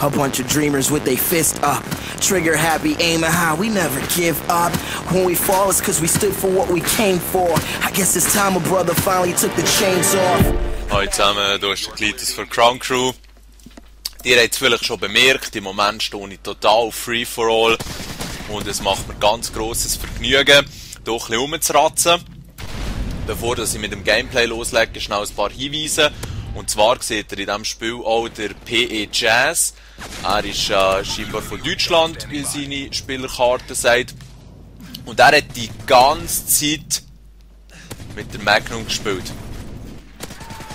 A bunch of dreamers with their fist up. Trigger happy, aiming high, we never give up. When we fall, it's cause we stood for what we came for. I guess it's time a brother finally took the chains off. Hallo zusammen, hier ist der Klitus von Crown Crew. Ihr habt es vielleicht schon bemerkt, im Moment stehe ich total auf Free for All. Und es macht mir ganz grosses Vergnügen, hier ein bisschen rumzuratzen. Bevor ich mit dem Gameplay loslege, schnell ein paar Hinweise. Und zwar seht ihr in diesem Spiel auch der PE Jazz. Er ist scheinbar von Deutschland, wie seine Spielerkarte sagt. Und er hat die ganze Zeit mit der Magnum gespielt.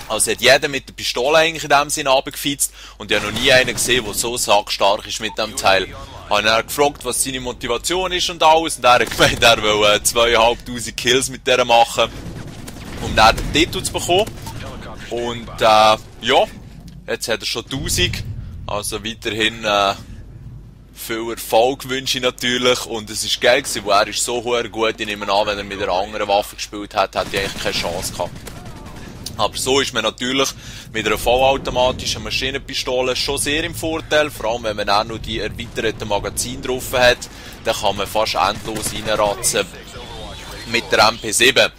Also hat jeder mit der Pistole eigentlich in dem Sinne runtergefetzt. Und ich habe noch nie einen gesehen, der so sackstark ist mit dem Teil. Ich habe ihn gefragt, was seine Motivation ist und alles. Und er hat gemeint, er will 2500 Kills mit der machen, um dann den Titel zu bekommen. Und ja, jetzt hat er schon 1000. Also weiterhin viel Erfolg wünsche ich natürlich. Und es war geil gewesen, weil er ist so gut. Ich nehme an, wenn er mit einer anderen Waffe gespielt hat, hätte ich eigentlich keine Chance gehabt. Aber so ist man natürlich mit einer vollautomatischen Maschinenpistole schon sehr im Vorteil. Vor allem, wenn man auch noch die erweiterten Magazine drauf hat, dann kann man fast endlos reinratzen mit der MP7.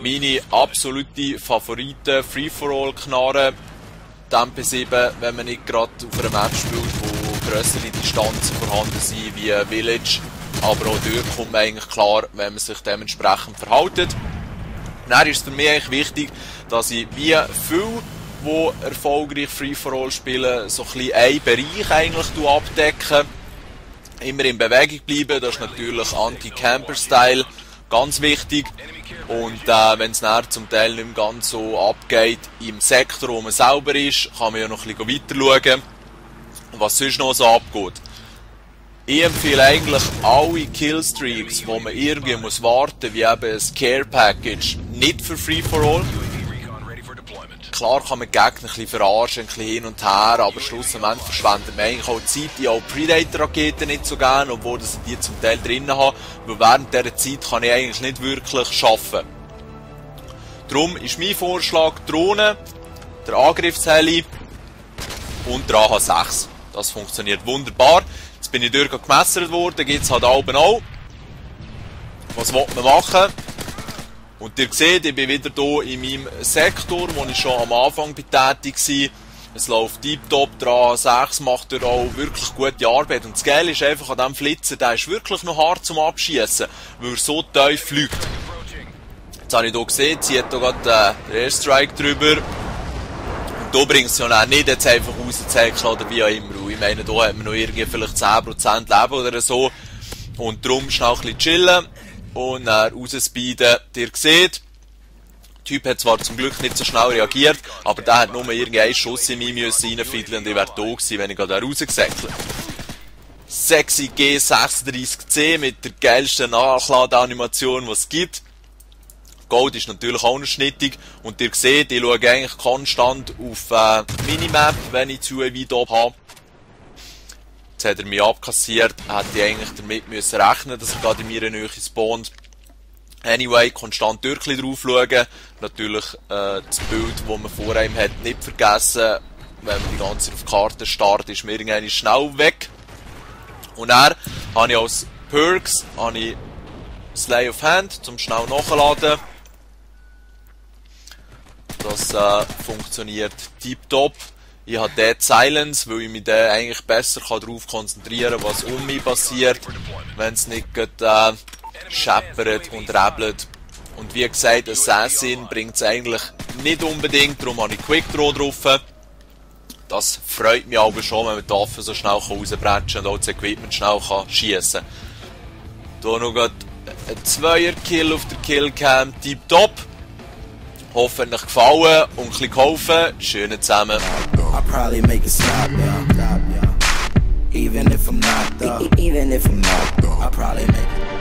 Meine absolute Favorite Free-for-All-Knarre, die MP7, wenn man nicht gerade auf einer Map spielt, wo grössere Distanzen vorhanden sind wie Village. Aber auch dort kommt man eigentlich klar, wenn man sich dementsprechend verhält. Dann ist es für mich eigentlich wichtig, dass ich wie viele, die erfolgreich Free-for-All spielen, so ein bisschen einen Bereich eigentlich abdecken. Immer in Bewegung bleiben, das ist natürlich Anti-Camper-Style, ganz wichtig. Und wenn es dann zum Teil nicht mehr ganz so abgeht, im Sektor, wo man selber ist, kann man ja noch ein bisschen weiter schauen, was sonst noch so abgeht. Ich empfehle eigentlich alle Killstreaks, wo man irgendwie muss warten, wie eben ein Care Package, nicht für Free for All. Klar kann man Gegner ein bisschen verarschen, ein bisschen hin und her, aber schlussendlich verschwendet man eigentlich auch Zeit. Ich habe auch Predator-Raketen nicht so gerne, obwohl ich die zum Teil drinnen habe, weil während dieser Zeit kann ich eigentlich nicht wirklich arbeiten. Darum ist mein Vorschlag Drohne, der Angriffsheli und der AH-6. Das funktioniert wunderbar. Jetzt bin ich durchgemessert worden, gibt es halt oben auch. Was will man machen? Und ihr seht, ich bin wieder hier in meinem Sektor, wo ich schon am Anfang tätig war. Es läuft tiptop, der AH-6 macht hier auch wirklich gute Arbeit. Und das Geile ist einfach an diesem Flitzer, der ist wirklich noch hart zum Abschießen, weil er so tief fliegt. Jetzt habe ich hier gesehen, zieht hier gerade den Airstrike drüber. Und hier bringt es ja nicht jetzt einfach rauszuzeigen oder wie auch immer. Ich meine, hier hat man noch irgendwie vielleicht 10% Leben oder so. Und darum schnell ein bisschen chillen und dann rausspeeden. Ihr seht, der Typ hat zwar zum Glück nicht so schnell reagiert, aber der hat nur irgendeinen Schuss in mich reinfiedeln und ich wäre da gewesen, wenn ich gerade rausgesäckelt. Sexy G36C mit der geilsten Nachladeanimation, die es gibt. Gold ist natürlich auch noch schnittig und ihr seht, ich schaue eigentlich konstant auf Minimap, wenn ich zu weit oben habe. Jetzt hat er mich abkassiert, hätte ich eigentlich damit müssen rechnen, dass er gerade in meiner Nähe spawnt. Anyway, konstant drauf schauen. Natürlich das Bild, das man vor einem hat, nicht vergessen. Wenn man die ganze Zeit auf die Karte startet, ist mir irgendwann schnell weg. Und dann habe ich als Perks Slay of Hand, zum schnell nachladen. Das funktioniert tiptop. Ich habe Dead Silence, weil ich mich dann eigentlich besser darauf konzentrieren kann, was um mich passiert, wenn es nicht scheppert und rebelt. Und wie gesagt, Assassin bringt es eigentlich nicht unbedingt, darum habe ich Quick Draw drauf. Das freut mich aber schon, wenn man die Waffe so schnell rausbrechen und auch das Equipment schnell schiessen kann. Hier noch ein 2er-Kill auf der Killcam, tipptopp. Hoffe, hat euch gefallen und ein bisschen geholfen. Schönen zusammen. I'll probably make it stop, yeah. Even if I'm not, though. Even if I'm not, though. I'll probably make it.